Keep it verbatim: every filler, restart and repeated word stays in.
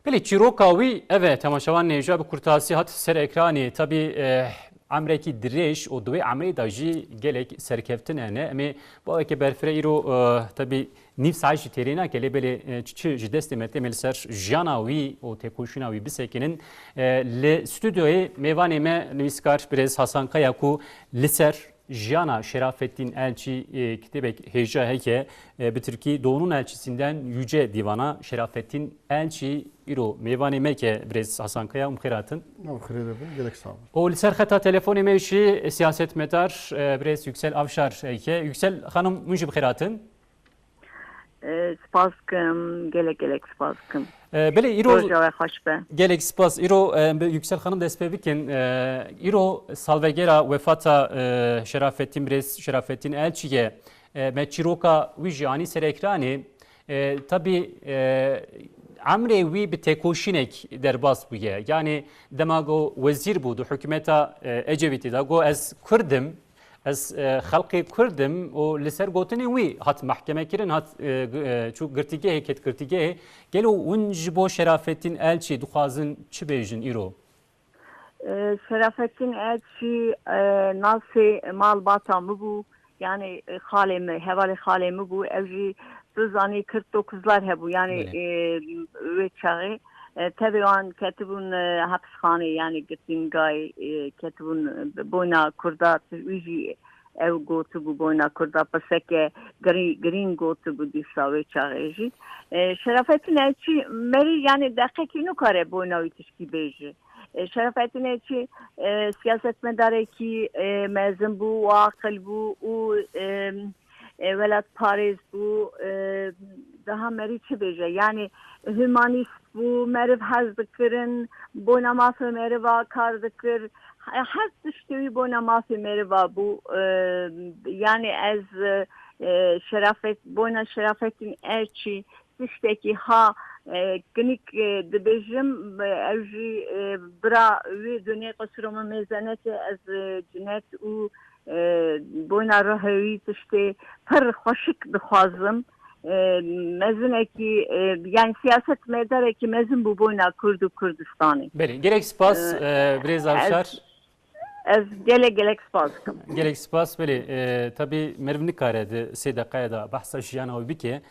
Belê çîroka wî ev e, temaşevan nêja bi kurtasî hat ser ekranê. Tabî, eh, emrekî dirêj û di wê emrê de jî gelek serkeftin hene. Em ê baweke berfireh îro, eh, tabî nîv saet jî têrê nake, lê belê, eh, çi, çi ji destê me tê, em ê li ser jiyana wî û têkoşîna wî bisekinin. Eh, li stûdyoyê mêvanê me nivîskar birêz Hasan Kaya ku li ser jiyana Şerafettin Elçî, e, kitêbek hêja heke, e, bi tirkî Doğunun Elçisinden Yüce Divana Şerafettin Elçî îro mêvanê me ke birêz Hasan Kaya, hûn bi xêr hatin. Ew xêrê de bin, gelek sağ olun. Û li ser xeta telefonê me jî siyasetmedar, e, birêz Yüksel Avşar heke. Yüksel Hanım, hûn jî bi xêr hatin. E, spas kim, gelek gelek spas kim. E, belê îro Roja we xweş be. Gelek spas. Îro, e, bi Yüksel Hanım dest pê bikin. E, îro salvegera wefata, e, Şerafettin, birêz Şerafettin Elçî ye. E, me çîroka wî jî anî ser ekranê. E, tabî, e, emrê wî bi têkoşînek derbas bûye. Yani dema ku wezîr bû di hikûmeta, e, Ecevîtê de, got, "Ez Kurd im, ez, e, xelkê Kurd im" û li ser gotinên wî hat mehkemekirin, hat, e, g-, e, çû girtîgehê, ket girtîgehê. Gelo hûn ji bo Şerafettin Elçî dixwazin çi bêjin îro? E, Şerafettin Elçî, e, nasê malbata min bû. Yani, e, xalê min, hevalê xalê min bû. Ew jî, tu zanî, kırk dokuzlar hebû. Yani, Belê. e, wê çaxê, e, tevê wan ketibûn, e, hepisxanê, yani girtîngayê, e, ketibûn, e, boyna Kurda, wî jî ew gotibû boyna Kurda, piseke girî-, girîng gotibû dîsa wê çaxê jî. E, Şerafettin Elçî merî, yani deqekî nikare boyna wî tişkî bêje. E, Şerafettin Elçî, e, siyasetmedarekî, e, mezin bû û aqil bû û, e, e, welatparêz bû, e, daha merî çi bêje? Yani humanîst bû, meriv hez dikirin, bona mafê meriva kar dikir. He-, her tiştê wî bona mafê meriva bû. E, yani ez, e, Şerafet, bona Şerafettin Elçî tiştekî ha, e, kinik, e, dibêjim, e, ew jî, e, bira wê Dunê Qusuro min mêzeneke, ez, e, cinet û, e, boyna ruhê wî tiştê pir xweşik dixwazim. E, mezinekî, e, yani siyasetmedarekî mezin bû boyna Kurd û Kurdistanê. Belê, gelek spas, E, e, birêz ez Avşar. Ez gelek gelek spas dikim. Gelek spas, belê, e, tabî meriv nikare di sê deqaya de behsa jiyana wî bike.